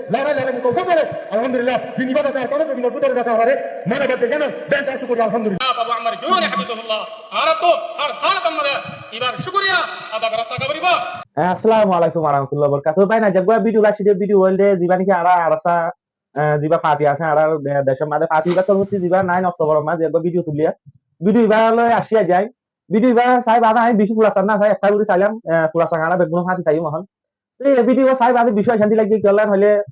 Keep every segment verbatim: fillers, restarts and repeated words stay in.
Lorái lorái mukabela gorí, alhamdulillah, din ibadot ar kono zobinor bútore zata fare, mone gorí de zano, benta cúkuriya, alhamdulillah. Janob Abu Ammar Jununi hafizahullah, añára to har hálot or maze ibar cúkuriya ada gorá táka foribo. Assalamu alaikum warahmatullahi wabarakatuhu. Bái, na, zeggúa video loi aiccí de, video óilde ziba niki añára, añára sa, eh, ziba fati asé, añára, eh, decór maze fati ibar torfótti ziba nine October or maze zeggúa video tuliya. Video iba loi aiccí aijja. Video iba sai baade añí beci furasar no sai, ekka gorí sailam, eh, furasar añára beggúne fati saiyum ehón. Te e video iba sai baade beci ocanti lage, kiyólla hoile,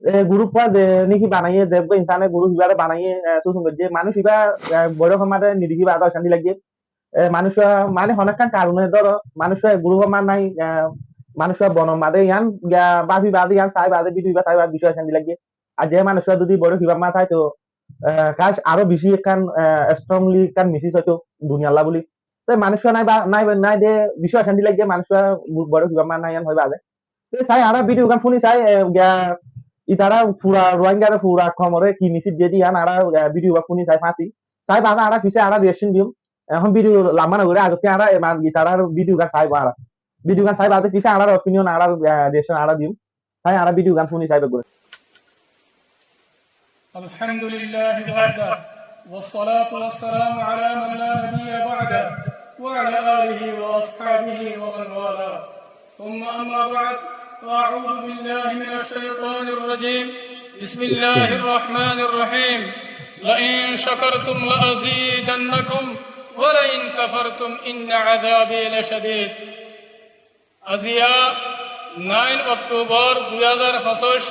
e, group wa ze niki banaiye, ze uggwá insane group ibare banaiye, e, susung goijje, manúc iba, e, boro hom maze nidekí baade ocanti lage. E, manúc wa mane hono ekkán karone dóro, manúc wa group wa nai, e, manúc wa bonor maze iyan, ya, bafi baade iyan sai baade video iba sai baade beci ocanti lage. Ar ze manúc wa zodi boro hibá ma táito, e, kac aró beci ekkán, e, strongly ekkán message óito duniyalla buli. Te manúc wa nai ba, nai, nai de beci ocanti lage, manúc wa boro hibá ma nai iyan hoi baade. Te sai añára video gán fúni sai, e, giya, itara fura Rohingyare fura koumore ki message diye de iyan añára, e, video gán fúni sai fati. Sai baade añára fise añára reaction diyum. Ehón video lamba no gorí, agotte añára e man itarar video gán saibo añára. Video gán sai baade fise añárar opinion, añárar, e, reaction añára diyum. Sai añára video gán fúni sai beggúne. الحمد لله وحده، والصلاة والسلام على من لا نبي بعده، وعلى آله وأصحابه ومن والاه. ثم أما بعد، فأعوذ بالله من الشيطان الرجيم. بسم الله الرحمن الرحيم. لئن شكرتم لأزيدنكم ولئن كفرتم إن عذابي لشديد. Aziya nine October dui házar fosíc,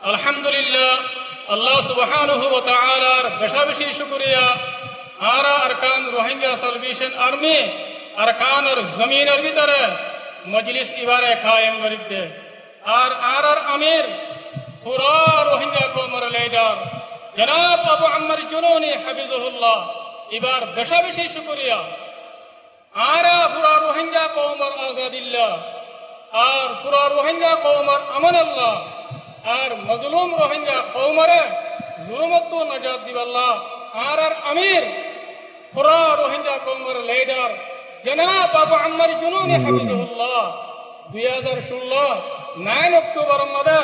alhamdulillah, Allah subhanahu wa ta'alar beca beci cúkuriya, añára Arakan Rohingya Salvation Army Arakanor zominor bútore mojlis ibare kayem gorí de. Ar añárar amir, fura Rohingya koumor leader, janob Abu Ammar Jununi hafizahullah, ibar beca beci cúkuriya. Añára fura Rohingya koumor azadilla, ar fura Rohingya koumor amonolla, ar mozlum Rohingya koumore zulumottú najat diballa, añárar amir, fura Rohingya koumor leader, janob Abu Ammar Jununi hafizahullah, dui házar cúllo nine October or maze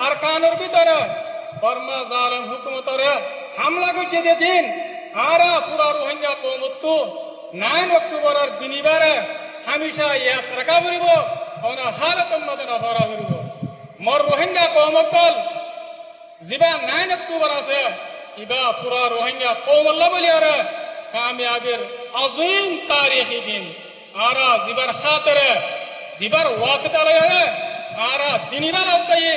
Arakanor bútore Borma zalem hókumotore hamla goijje de din, añára fura Rohingya koumottú nine October or din ibare hámica yad raká foribo, hono hálotor maze no fora foribo. Mor Rohingya koum ókkol, ziba nine October asé, iba fura Rohingya koumolla buli ore kamiyabir azim tarikí din. Añára zibar hátore, zibar wasita loi ore, añára din ibare uttaiyi,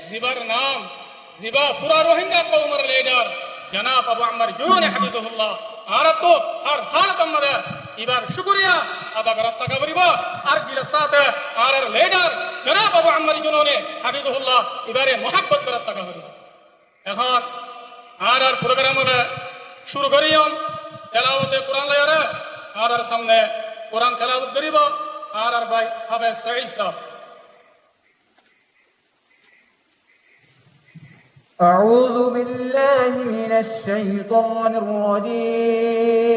zibar nam, ziba fura Rohingya koumor leader, janob Abu Ammar Jununi hafizahullah, añárattú har hálotor maze ibar cúkuriya ada gorá táka foribo, ar dilor sáte añárar leader, janob Abu Ammar Jununi hafizahullah, ibare muhabbot gorá táka foribo. Ehón añárar program ore cúru goijjum, telawote Kuran loi ore añárar samne Kuran telawot goribo añárar bái Hafez Said sáb. أعوذ بالله من الشيطان الرجيم.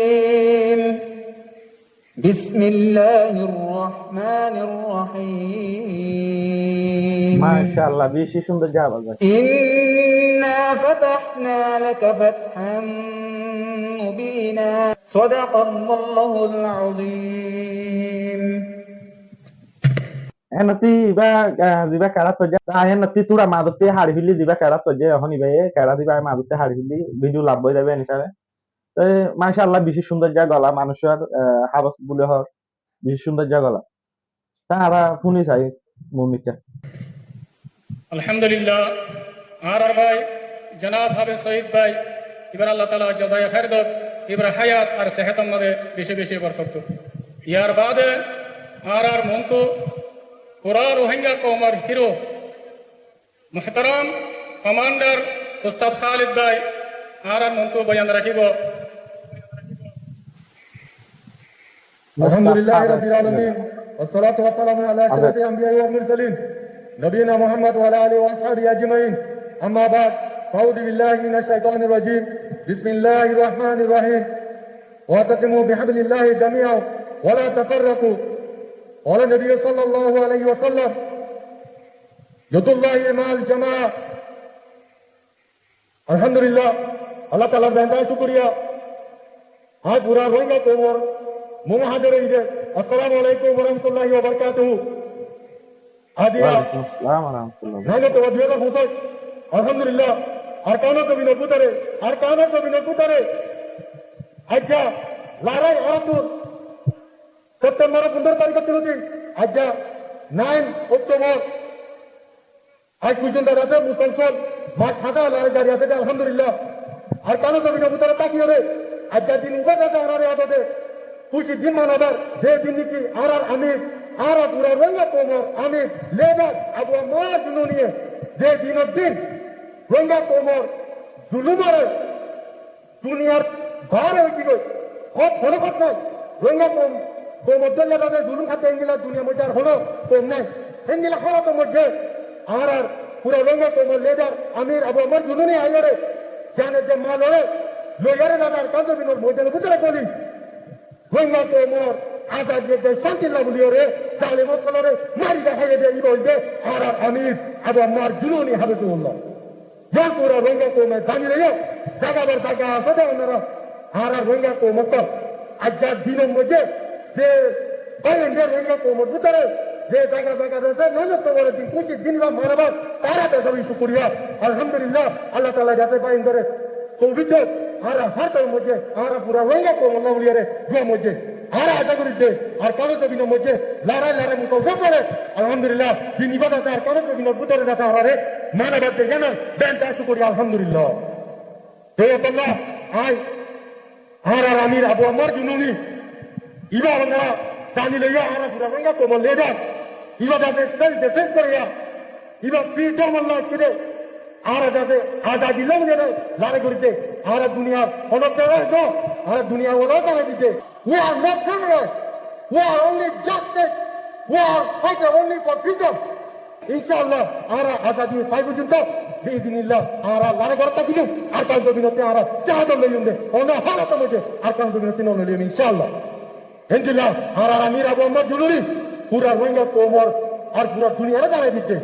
بسم الله الرحمن الرحيم. Masha Allah, beci cúndor jawab asé. إنا فتحنا لك فتحا مبينا. صدق الله العظيم. Enottí iba, ah, ziba kerat óiye, ah, enottí tura mazottí hári félli ziba kerat óiye, ehón iba e kerat iba mazottí hári félli, video lamba ói zaibo en hísabe. Te, masha Allah, beci cúndor ja gola manúcor, ah, Hafez buli hoór, beci cúndor ja gola. Te añára fúni sai, Mumita. Alhamdulillah, añárar bái, janob Hafez Said bái, ibare Allah taala jazaye khair douk, ibare hayat ar sehetor maze beci beci borkot douk. Yar baade añárar montu fura Rohingya koumor hero, muhtaram commander Ustad Khalid bái, añárar montu boyan rakibo. الحمد لله رب العالمين، والصلاة والسلام على أشرف الأنبياء والمرسلين، نبينا محمد وعلى آله وأصحابه أجمعين. أما بعد، فأعوذ بالله من الشيطان الرجيم. بسم الله الرحمن الرحيم. واعتصموا بحبل الله جميعا ولا تفرقوا. قال النبي صلى الله عليه وسلم، Yadullahi ma'al jama'a. Alhamdulillah, Allah Ta'alar beintehá cúkuriya. Añí fura Rohingya koumor muhádaror ide, Assalamu alaikum wa rahmatullahi wa barakatuhu. Adiya. Wa alaikum assalam wa rahmatullah. Nainot wa dui házar foñsic. Alhamdulillah, Arkanor zobinor bútore, Arkanor zobinor bútore aijja lorai arattur Septembaror fundoro tarikóttu lóti aijja nain Októbor aij foijjonto asé, musalsal mac háda lorai jari asé de, alhamdulillah. Arkanor zobinor bútore tákiyóre aijja din ubar asé, añárar adode kúcir din manabar, ze din niki añárar amir, añárar fura Rohingya koumor amir, lidar Abu Ammar Jununiye ze dinor din Rohingya koumor zulumore duniyar baáre ói giyói. Hok, hono hok nái. Rohingya koum, koumor dóilla bábe zulum háiye, héndilla duniyar moijjé ar hono koum nái. Héndilla halotor moijjé añárar fura Rohingya koumor lidar amir Abu Ammar Jununi aiyóre, zane de malore loiyóre, Arkan zobinor moidanor bútore goli Rohingya koumor azadi de cánti lagibolla buliyóre, zalim ókkolore mari de, háiye de, íba óilde añárar amir Abu Ammar Jununi hafizahullah. Yián fura Rohingya koume zani loiyo, zaga bar zaga asé de onora, añárar Rohingya koum ókkol. Aijjar dinor moijjé ze bái ókkol Rohingya koumor bútore ze zaga zaga asé, nain Októboror din, kúcir din íba manabar, tará de zobin cúkuriya. Alhamdulillah, Allah Ta'alar hañse bái ókkolore toufik douk, añára hár dór moijjé, añára fura Rohingya koumolla buliyóre dua moijjé. Añára aca gorí de, Arkanor zobinor moijjé lorai lorai musalsal sole. Alhamdulillah, din íba asé Arkanor zobinor bútore asé, añárare manabar de yián beintehá cúkuriya, alhamdulillah. Te yótolla, añí, añárar amir Abu Ammar Jununi, íba onora zani loiyo, añára fura Rohingya koumor lidar, íba asé self defense goríya, íba freedom olla kide, añára asé azadi loiyo lorai gorí de, añára duniyar hono terrorist no, añára duniyar ore zanai di de. We are not terrorists. We are only justice. We are fighter only for freedom. Inshallah, añára azadi fai foijjonto, biiznillah, añára lorai gorót tákidum, Arkan zobinottú añára cahadot loiyum de, hono halotor moijjé Arkan zobinottú no loiyum, inshallah. Héndilla, añárar amir Abu Ammar Jununi, fura Rohingya koumor, ar fura duniyare zanai di de.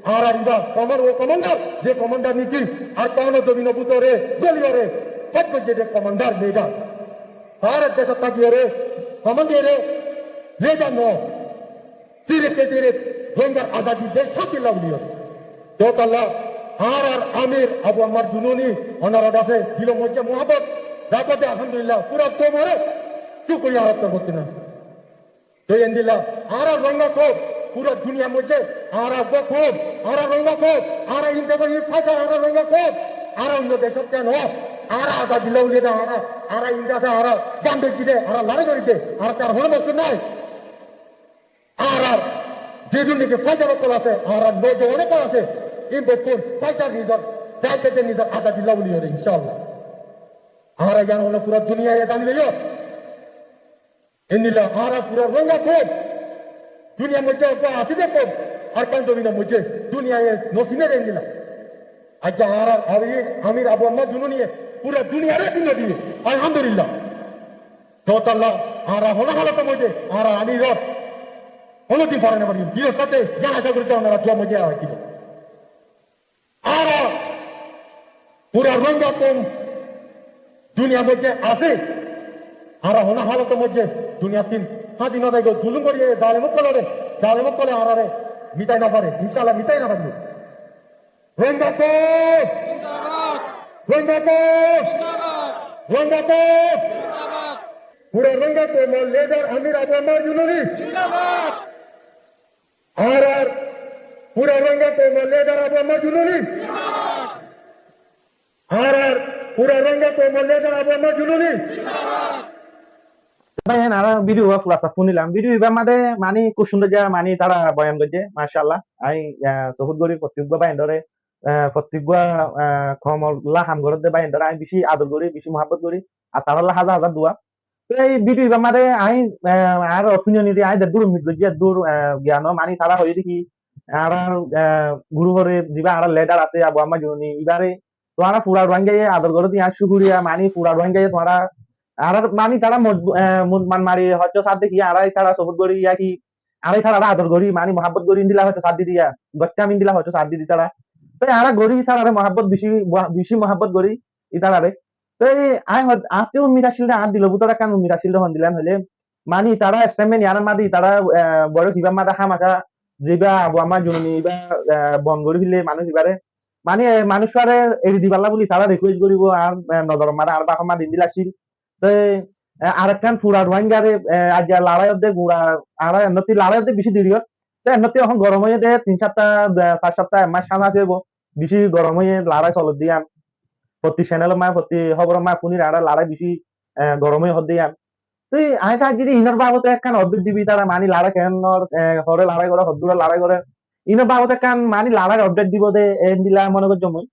Añárar íba, añárar ó commander, ze commander niki, Arkanor zobinor bútore, goliyóre, fight goijjé de commander lidar. Báre decót tákiyóre, commander lidar no. Sirif ke sirif Rohingyar azadi de cánti lagibolla buliyóre. Te yótolla añárar amir Abu Ammar Jununi, onorar asé dilor moijjé muhabbot rakó de, alhamdulillah, fura koumore cúkuriya adá gorí de. Te héndilla añára Rohingya koum, fura duniyar moijjé añára uggwá koum, añára Rohingya koum, añára India goi faida, añára Rohingya koum, añára oinno decót no, añára azadi loiyo de, añára, añára India asé, añára gan dóijji de, añára lorai gorí de, añára tar hono moksod nai. Añárar ze dun niki faida ókkol asé, añárar noujuwan ókkol asé, ín bekkún faida nizor, zaite de nizor azadi loiyo de, inshallah. Añára yián hono fura duniyaye zani loiyo. Héndilla añára fura Rohingya koum, duniyar moijjé uggwá asé de koum, Arkan zobinor moijjé, duniyaye no sine de héndilla. Aijja añárar amir, amir Abu Ammar Jununiye fura duniyare sine diye, alhamdulillah. Te yótolla añára hono halotor moijjé añárar amiror honodin fárai no fariyum. Dilor sáte yián aca gorí de, onora dua moijjé añára rakí de. Añára fura Rohingya koum duniyar moijjé asé, añára hono halotor moijjé duniyar tin hadi no zaibo, zulum gorí zalim ókkolore, zalim ókkole añárare mitai no fare, inshallah mitai no fare. Rohingya koum! Zindabad! Rohingya koum! Zindabad! Rohingya koum! Zindabad! Fura Rohingya koumor lidar amir Abu Ammar Jununi. Zindabad! Añárar fura Rohingya koumor lidar Abu Ammar Jununi. Añárar fura Rohingya koumor lidar Abu Ammar Jununi. Bái, añára video ba fulasa fúnilam. Video ibar maze mani kúb cúndor ze mani tara boyan goijje, mashallah. Añí, ah, support gorí fottíggwá bái ókkolore, ah, fottíggwá, ah, koumor lá ham gorédde bái ókkolore añí beci ador gorí, beci muhabbot gorí. Ar taralla házar házar dua. Te ei video ibar maze añí, ah, añár opinion ore añí zedur ummid goijjí, zedur, ah, gyan, mani tara hoiyé de ki, añárar, ah, group ore ziba añárar leader asé, Abu Ammar Jununi, ibare tuáñra fura Rohingya ye ador goró de, yián cúkuriya, mani fura Rohingya ye tuáñra, añárar mani tara moj-, ah, moj-, man mari hoijjé sar de ki, añára tara support gorí ya ki, añára itarare ador gorí, mani muhábbot gorí, endilla hoito sár di diya, goittám endilla hoito sár di di tará. Te añára gorí itarare muhábbot beci, beci muhábbot gorí itarare. Te añí hod-, añáttu ummid accíl de, añár dilor bútore ekkán ummid accíl de hondilla hoilé, mani itará statement iyanor maze itará, eh, boiçók ibar maze hámaka ziba Abu Ammar Jununi iba, eh, bon gorí félaiye manúic ibare. Mani, eh, manúic ibare eri diballa buli itará request goribo, añár, eh, nozoror maze, añár báfor maze endilla accíl. Te, eh, arekkán fura Ruáingare, eh, aijja larai ódde gura, añára ennotti larai ódde beci deri ór. Te ennotti ehón gorom óiye de tin sátta, eh, sair sátta, ek mac hána asé óibo. Beci gorom óiye larai soler de yián. Fottí channel or maze, fottí hóbor or maze fúnir añára larai beci, eh, gorom óiye hoó de yián. Te añí tar zodi inor babote ekkán update dibo itará, mani larai keén or, eh, hore larai gore, hoddúr larai gore. Inor babote ekkán mani larai update dibo de, endilla mone goijjum mui.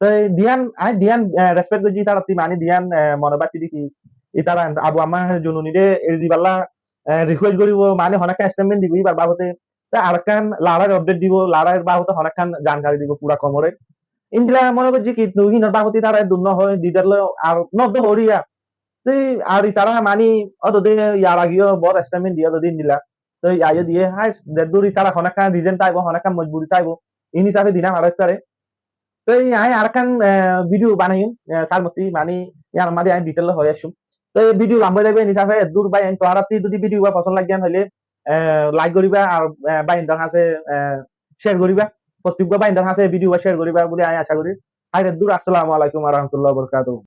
Te diyan, añí diyan, eh, respect goijjí itaráttu, mani diyan, eh, mone báffi de ki, itará Abu Ammar Jununire eri diballa, eh, request goribo, mani honó ekkán statement dibo ibar babote. Te arekkán larai update dibo, larai babote honó ekkán jankari dibo fura koumore. Endilla mone goijjí ki, tui inor babote itará eddur no hoi, detail loi ar no de horiya. Te ar itará mani ódde yar ageyo bout statement diye ódde endilla. Te aiyó diye, hai, deddur itará honó ekkán reason táibo, honó ekkán mojburi táibo, in hísafe di no fare itará. Te añí arekkán, eh, video banaiyum, eh, sár motti, mani, iyanor maze añí detail hoi aiccum. Te video lamba ói zaibo, in hísafe eddur bái, añí tuáñrattú zodi video ba fosón lage hoile, eh, like goriba ar, eh, báindor hañse, eh, share goriba. Fottí uggwá báindor hañse video ba share goriba buli añí aca gorí. Hai, eddur, assalamu alaikum wa rahmatullahi wa barakatuhu.